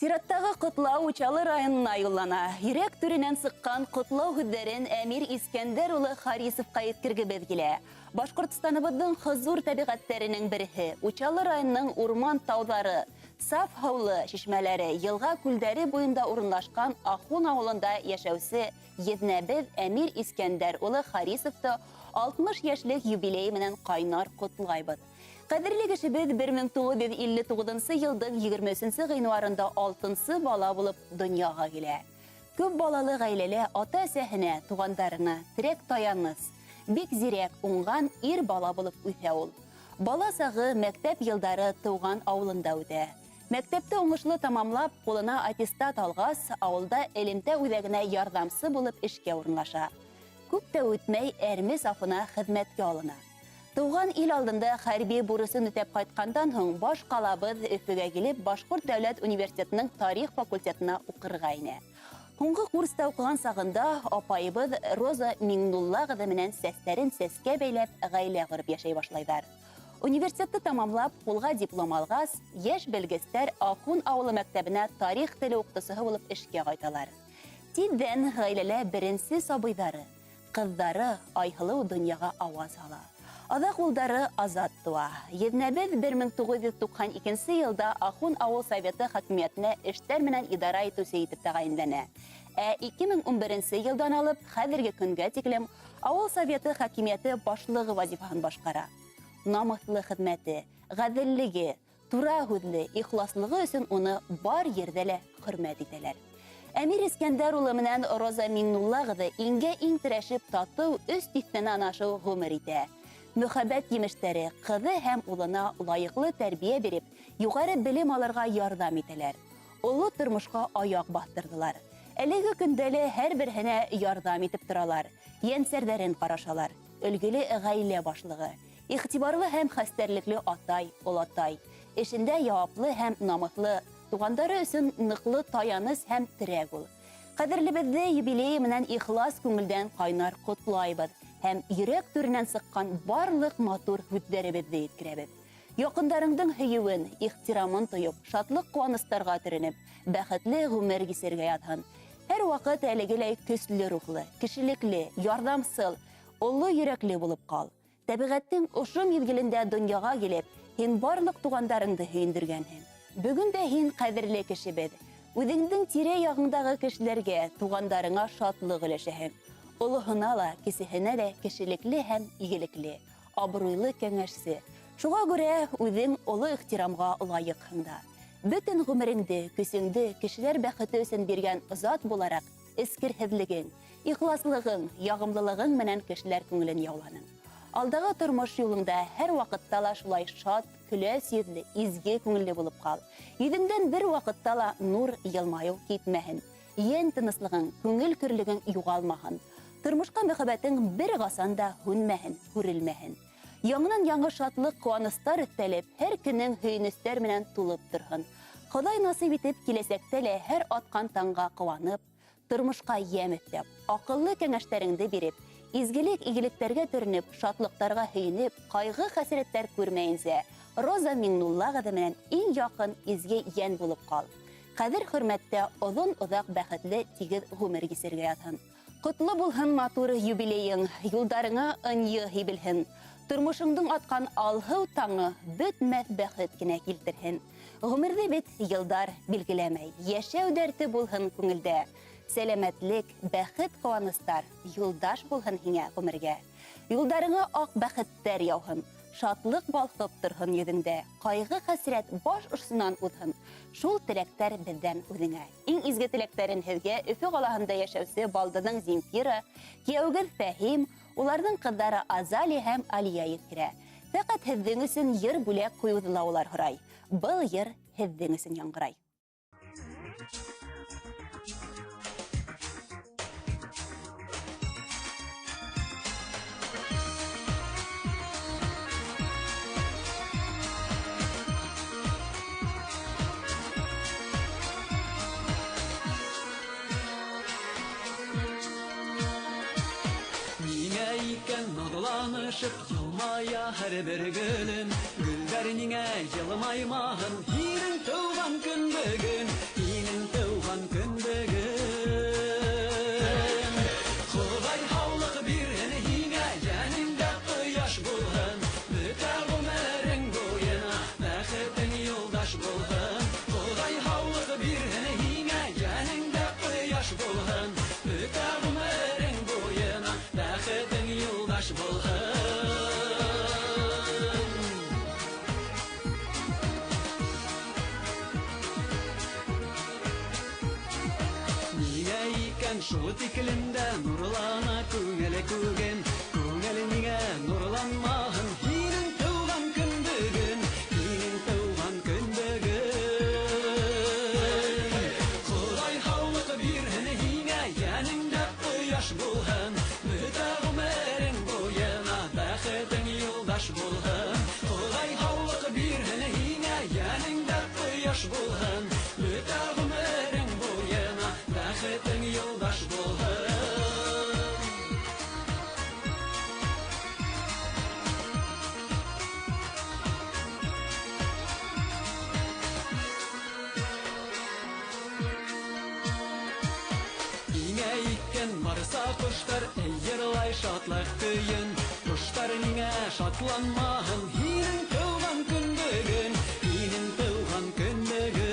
Сираттағы ҡотлау Учалы районына юллана. Йөрәк түренән сыҡҡан ҡотлау һүҙҙәрен Әмир Искәндәр улы Харисовҡа еткергебеҙ килә. Башҡортостаныбыҙҙың хозур тәбиғәттәренең береһе Учалы районының урман тауҙары, саф һыулы шишмәләре, йылға күлдәре буйында урынлашҡан Ахун ауылында йәшәүсе еҙнәбеҙ Әмир Искәндәр улы Харисовты 60 йәшлек юбилейы менән ҡайнар ҡотлайбыҙ. Ҡәҙерле кешебеҙ 1959 йылдың 23 ғинуарында 6-нсы бала булып донъяға килә. Күп балалы ғаиләлә ата-әсәһенә, туғандарына терәк таяныс, бик зирәк, уңған ир бала булып үҫә ул. Бала сағы мәктәп йылдары тыуған ауылында үтә. Мәктәпте уңышлы тамамлап, ҡулына аттестат алғас, ауылда элемтә үҙәгенә ярҙамсы булып эшкә урынлаша. Күп тә үтмәй әрме сафына хеҙмәткә алына. Тыуған ил алдында хәрби бурысын үтәп ҡайтҡандан һуң баш ҡалабыҙ Өфөгә килеп Башҡорт дәүләт университетының тарих факультетына уҡырға инә. Һуңғы курста уҡыған сағында апайыбыҙ Роза Миңнулла ҡыҙы менән сәстәрен сәскә бәйләп ғаилә ҡороп йәшәй башлайҙар. Университетты тамамлап, ҡулға диплом алғас, йәш белгестәр Ахун ауылы мәктәбенә тарих теле уҡытыусыһы булып эшкә ҡайталар. Тиҙҙән ғаиләлә беренсе сабыйҙары, ҡыҙҙары Айһылыу донъяға ауаз һала. Аҙаҡ улдары Азат тыуа. Еҙнәбеҙ 1992 йылда Ахун ауыл советы хакимиәтенә эштәр менән идара итеүсе итеп тәғәйенләнә. Ә 2011 йылдан алып хәҙерге көнгә тиклем ауыл советы хакимиәте башлығы вазифаһын башҡара. Намыҫлы хеҙмәте, ғәҙеллеге, тура һүҙле, ихласлығы өсөн уны бар ерҙә лә хөрмәт итәләр. Әмир Искәндәр улы менән Роза Миңнулла ҡыҙы иңгә иң терәшеп татыу өс тиҫтәнән ашыу ғүмер итә. Мөхәббәт емештәре ҡыҙы һәм улына лайыҡлы тәрбиә биреп, юғары белем алырға ярҙам итәләр. Оло тормошҡа аяҡ баҫтырҙылар. Әлеге көндә лә һәр береһенә ярҙам итеп торалар, йәнсәрҙәрен ҡарашалар. Өлгөлө ғаилә башлығы, иғтибарлы һәм хәстәрлекле атай, олатай, эшендә яуаплы һәм намыҫлы, туғандары өсөн ныҡлы таяныс һәм терәк ул. Ҡәҙерлебеҙҙе юбилейы менән ихлас күңелдән ҡайнар ҡотлайбыҙ һәм йөрәк түренән сыҡҡан барлыҡ матур һүҙҙәребеҙҙе еткерәбеҙ. Яҡындарыңдың һөйөүен, ихтирамын тойоп, шатлыҡ ҡыуаныстарға төрөнөп, бәхетле ғүмер кисергә яҙһын. Һәр ваҡыт әлегеләй көслө рухлы, кешелекле, ярҙамсыл, оло йөрәкле булып ҡал. Тәбиғәттең ошо миҙгелендә донъяға килеп, һин барлыҡ туғандарыңды һөйөндөргәнһең. Бөгөн дә һин ҡәҙерле кешебеҙ. Үҙеңдең тирә-яғыңдағы кешеләргә, туғандарыңа шатлыҡ өләшәһең. Олоһона ла, кесеһенә лә кешелекле һәм игелекле, абруйлы кәңәшсе. Шуға күрә үҙең оло ихтирамға лайыҡһың да. Бөтөн ғүмереңде, көсөңдө кешеләр бәхете өсөн биргән зат булараҡ, эскерһеҙлегең, ихласлығың, яғымлылығың менән кешеләр күңелен яуланың. Алдағы тормош юлыңда һәр ваҡытта ла шулай шат, көләс йөҙлө, изге күңелле булып ҡал. Йөҙөңдән бер ваҡытта ла нур йылмайыу китмәһен. Йән тыныслығың, күңел көрлөгөң юғалмаһын. Тормошҡа мөхәббәтең бер ҡасан да һүнмәһен, һүрелмәһен. Яңынан яңы шатлыҡ, ҡыуаныстар өҫтәлеп, һәр көнөң һөйөнөстәр менән тулып торһон. Хоҙай насип итеп, киләсәктә лә һәр атҡан таңға ҡыуанып, тормошҡа йәм өҫтәп, аҡыллы кәңәштәреңде биреп, изгелек игелектәргә төрөнөп, шатлыҡтарға һөйөнөп, ҡайғы хәсрәттәр күрмәйенсә, Роза Миңнулла ҡыҙы менән иң яҡын изге йән булып ҡал. Ҡәҙер хөрмәттә оҙон-оҙаҡ бәхетле тигеҙ ғүмер кисергә яҙһын. Ҡотло булһын матур юбилейың, юлдарыңа ынйы һибелһен. Тормошоңдоң атҡан алһыу таңы бөтмәҫ бәхет кенә килтерһен. Ғүмерҙе бит йылдар билгеләмәй, йәшәү дәрте булһын күңелдә. Сәләмәтлек, бәхет ҡыуаныстар юлдаш булһын һиңә ғүмергә. Юлдарыңа аҡ бәхеттәр яуһын, шатлыҡ балҡып торһон йөҙөңдә, ҡайғы хәсрәт баш осонан уҙһын. Шул теләктәр беҙҙән үҙеңә. Иң изге теләктәрен һеҙгә Өфө ҡалаһында йәшәүсе балдыҙың Земфира, кейәүегеҙ Фәһим, уларҙың ҡыҙҙары Азалия һәм Алия еткерә. Фәҡәт һеҙҙең өсөн йыр бүләк ҡуйыуҙы ла улар һорай. Был йыр һеҙҙең өсөн яңғырай. Ниңә икән наҙланышып йылмая һәр бер гөлем, Гөлдәр ниңә йылмаймаһын, һинең тыуған көн бөгөн. Шул тиклем дә нурлана күңеле күгем. Күңеле ниңә нурланмаһын? Һинең тыуған көн бөгөн, һинең тыуған көн бөгөн. Хоҙай һаулыҡ бирһен һиңә, йәнеңдә ҡояш булһын. Бөтә ғүмерең буйына бәхетең юлдаш булһын. Хоҙай һаулыҡ бирһен һиңә, йәнеңдә ҡояш булһын. Бөтә ғүмерең буйына бәхетең юлдаш булһын. Һиңә иткән марса ҡоштар, эй, йырлай шатлыҡ көйөн. Ҡоштар ниңә шатланмаһын? Һинең тыуған көн бөгөн, һинең тыуған көн бөгөн.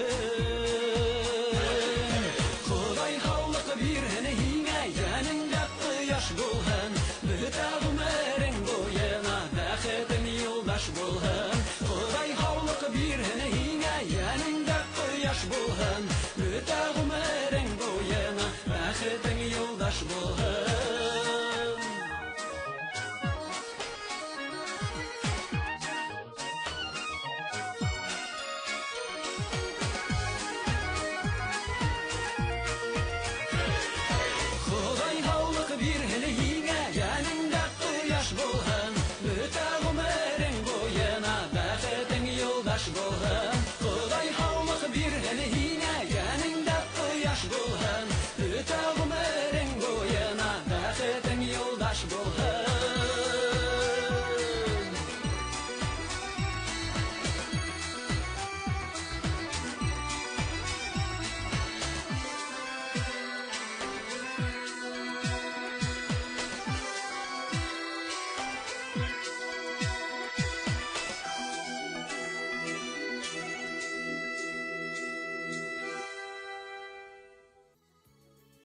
Хоҙай һаулыҡ бирһен һиңә, йәнеңдә ҡояш булһын. Бөтә ғүмерең буйына бәхетең юлдаш булһын. Хоҙай һаулыҡ бирһен һиңә, йәнеңдә ҡояш булһын. Бөтә ғүмерең буйына бәхетең юлдаш булһын. Хоҙай һаулыҡ бирһен һиңә, йәнеңдә ҡояш булһын. Бөтә ғүмерең буйына бәхетең юлдаш булһын.